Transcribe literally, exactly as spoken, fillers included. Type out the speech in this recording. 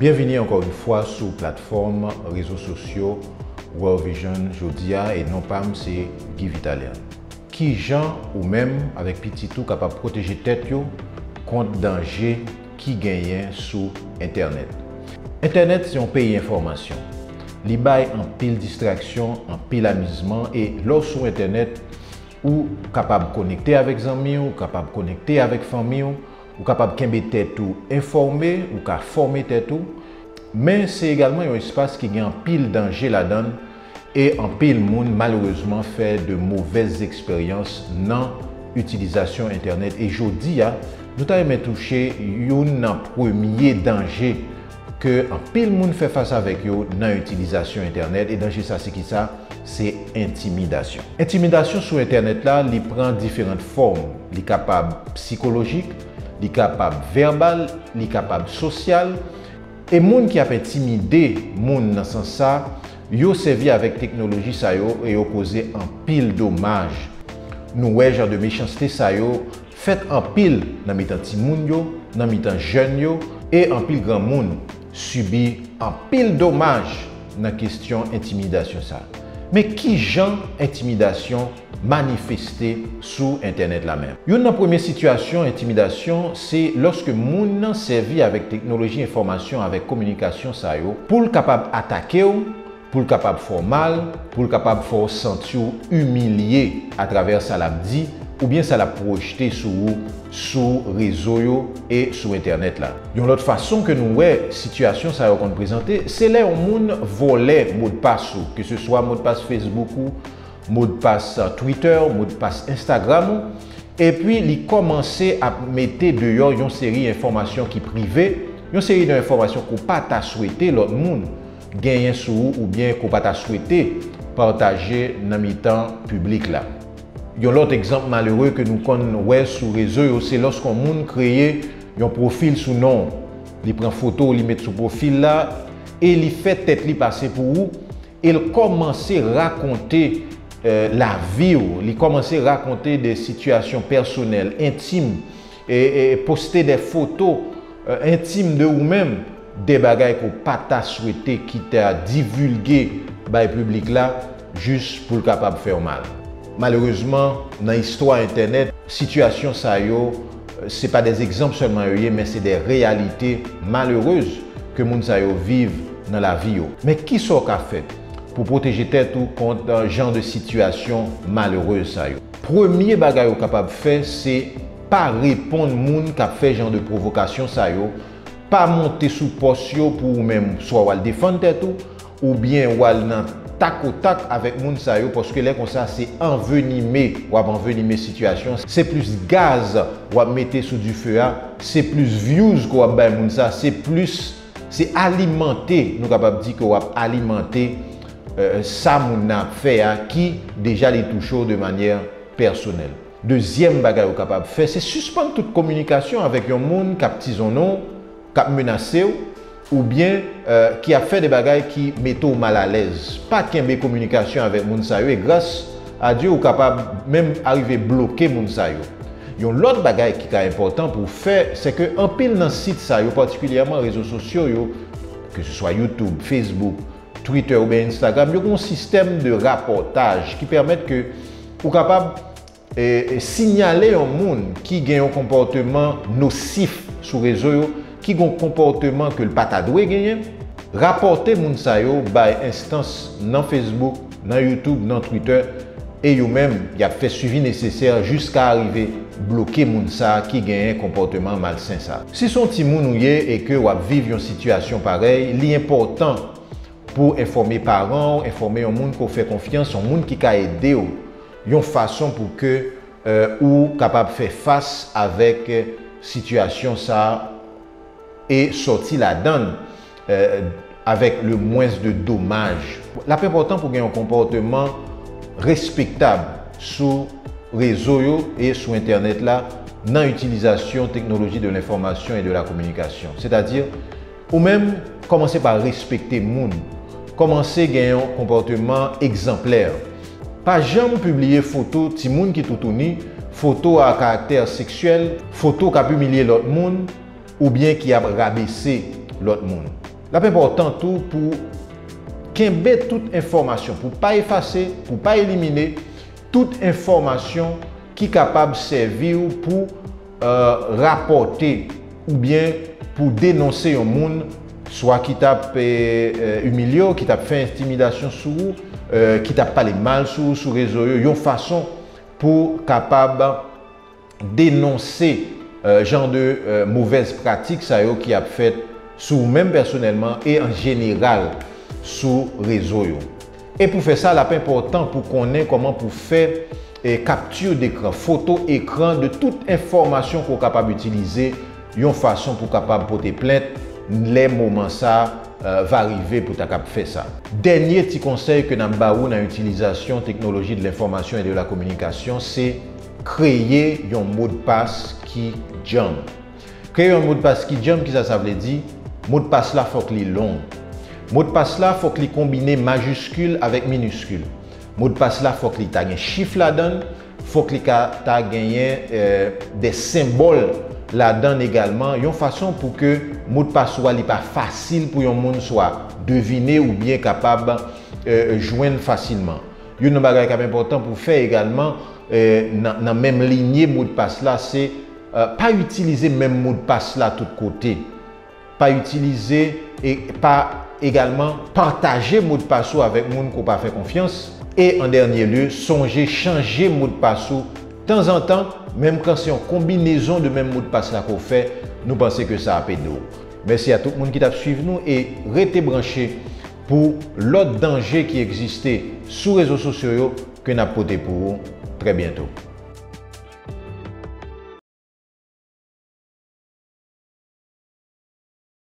Byenvini ankò yon fwa sou platfòm rezo sosyo World Vision jodi a, e non pa m se Guy Vitalian. Ki jan ou menm avèk pitit ou kapab pwoteje tèt yo kont danje ki genyen sou entènèt? Entènèt se yon peyi enfòmasyon. Li bay anpil distraksyon, anpil amizman, e lè w sou entènèt, ou kapab konekte avèk zanmi w, ou kapab konekte avèk fanmi w, ou kapab kenbe tèt ou enfòme, ou ka fòme tèt ou. Men se egalman yon espas ki gen anpil danje ladan l, e anpil moun malerezman fè de movèz eksperyans nan itilizasyon entènèt. E jodi a, nou ta renmen touche youn nan premye danje ke anpil moun fè fas avèk yo nan itilizasyon entènèt. E danje sa se kisa? Se entimidasyon. Entimidasyon sou entènèt la, li pran diferan fòm. Li kapab sikolojik, li kapab vèbal, li kapab sosyal. E moun ki ap entimide moun nan sans sa, yo sèvi avèk teknoloji sa yo e yo koze anpil domaj. Nou wè jan de mechanste sa yo fèt anpil nan mitan timoun yo, nan mitan jèn yo, e anpil granmoun sibi anpil domaj nan kesyon entimidasyon sa. Men ki jan entimidasyon manifeste sou entènèt la menm? Youn nan premye sitiyasyon entimidasyon se lòske moun nan sèvi avèk teknoloji enfòmasyon avèk kominikasyon sa yo pou l kapab atake w, pou l kapab fè w mal, pou l kapab fè w santi w imilye atravè sa l ap di oubyen sa l ap pwojte sou ou sou rezo yo e sou entènèt la. Yon lòt fason ke nou wè sitiyasyon sa yo konn prezante, se lè yon moun vòlè modpas ou, keseswa modpas Facebook ou, modpas Twitter, modpas Instagram ou, epi li kòmanse ap mete deyò yon seri enfòmasyon ki prive, yon seri de enfòmasyon ke w pa ta swete lòt moun genyen sou ou oubyen ke w pa ta swete pataje nan mitan piblik la. Yon lòt egzanp malere ke nou konn wè sou rezo yo, se lòske yon moun kreye yon pwofil sou non w. Li pran foto w, li met sou pwofil la, e li fè tèt li pase pou ou, e l kòmanse rakonte, eh, lavi w, li kòmanse rakonte de sitiyasyon pèsonèl, entim, e, e poste de foto, eh, entim de ou menm, de bagay ke w pa ta swete ki ta divilge bay piblik la, jis pou l kapab fè w mal. Malerezman, nan istwa entènèt, sitiyasyon sa yo, eh, se pa de egzanp sèlman yo ye, men se de reyalite malerez ke moun sa yo viv nan lavi yo. Men kisa w ka fè pou pwoteje tèt ou kont, eh, jan de sitiyasyon malerez sa yo? Premye bagay ou kapab fè, se pa reponn moun k ap fè jan de pwovokasyon sa yo, pa monte sou pòs yo pou ou menm, swa w al defann tèt ou, oubyen w al nan takotak avèk moun sa yo, paske lè konsa se anvenime, w ap anvenime sitiyasyon, se plis gaz w ap mete sou dife a, se plis views ke w ap bay moun sa, se plis, se alimante, nou kapab di ke w ap alimante, eh, sa moun nan ap fè a ki deja li touche w de manyè pèsonèl. Dezyèm bagay ou kapab fè, se sispann tout kominikasyon avèk yon moun k ap tizonnon w, k ap menase w, oubyen, eh, ki ap fè de bagay ki mete w malalèz. Pa kenbe kominikasyon avèk moun sa yo, e gras a Dye, ou kapab menm arive bloke moun sa yo. Yon lòt bagay ki ka enpòtan pou w fè, se ke anpil nan sit sa yo, patikilyèman rezo sosyo yo, keseswa YouTube, Facebook, Twitter oubyen Instagram, yo gen yon sistèm de rapòtaj ki pèmèt ke ou kapab, e, e, sinyale yon moun ki gen yon konpòteman nosif sou rezo yo, ki gen yon konpòteman ke l pa ta dwe genyen, rapòte moun sa yo bay enstans nan Facebook, nan YouTube, nan Twitter, e yo menm, y ap fè swivi nesesè jiska arive bloke moun sa a ki genyen konpòteman malsen sa a. Si se yon timoun ou ye e ke w ap viv yon sitiyasyon parèy, li enpòtan pou w enfòme paran w, enfòme yon moun ke w fè konfyans, yon moun ki ka ede w, yon fason pou ke, eh, ou kapab fè fas avèk, eh, sitiyasyon sa a e sòti ladan l, eh, avèk le mwens de domaj. L ap enpòtan pou w gen yon konpòteman respektab sou rezo yo e sou entènèt la nan itilizasyon teknoloji de lenfòmasyon e de la kominikasyon. Sètadi, ou menm, kòmanse pa respekte moun. Kòmanse gen yon konpòteman egzanplè. Pa janm pibliye foto timoun ki toutouni, foto a karaktè seksyèl, foto k ap imilye lòt moun, oubyen ki ap rabese lòt moun. L ap enpòtan tou pou kenbe tout enfòmasyon, pou pa efase, pou pa elimine tout enfòmasyon ki kapab sèvi w pou, euh, rapòte oubyen pou denonse yon moun, swa ki t ap, eh, eh, imilye w, ki t ap fè entimidasyon sou ou, eh, ki t ap pale mal sou ou sou rezo yo, yon fason pou kapab denonse, eh, jan de, eh, movèz pratik sa yo ki ap fèt sou ou menm pèsonèlman e an jeneral sou rezo yo. E pou fè sa, l ap enpòtan pou konnen kòman pou fè, eh, capture d'écran, foto ekran de tout enfòmasyon ke w kapab itilize yon fason pou kapab pote plent lè moman sa, eh, va rive pou ta kab fè sa. Dènye ti konsèy ke n ap ba ou nan itilizasyon teknoloji de lenfòmasyon e de la kominikasyon, se kreye yon modpas ki djanm. Kreye yon modpas ki djanm, kisa sa vle di? Modpas la fòk li long. Modpas la fòk li konbine majiskil avèk miniskil. Modpas la fòk li ta gen chif ladan l, fòk li ka ta genyen, eh, de senbòl ladan l egalman, yon fason pou ke modpas ou a li pa fasil pou yon moun swa devine oubyen kapab, eh, jwenn fasilman. Youn nan bagay k ap enpòtan pou fè egalman, eh, nan, nan menm linye modpas la, se, eh, pa itilize menm modpas la tout kote. Pa itilize e pa egalman pataje modpas ou avèk moun ke w pa fè konfyans. E an dènye lye, sonje chanje modpas ou tanzantan, menm kan se yon konbinezon de menm modpas la ke w fè, nou panse ke sa ap ede w. Mèsi a tout moun ki t ap swiv nou e rete branche pou lòt danje ki egziste sou rezo sosyo yo ke n ap pote pou ou trè byento.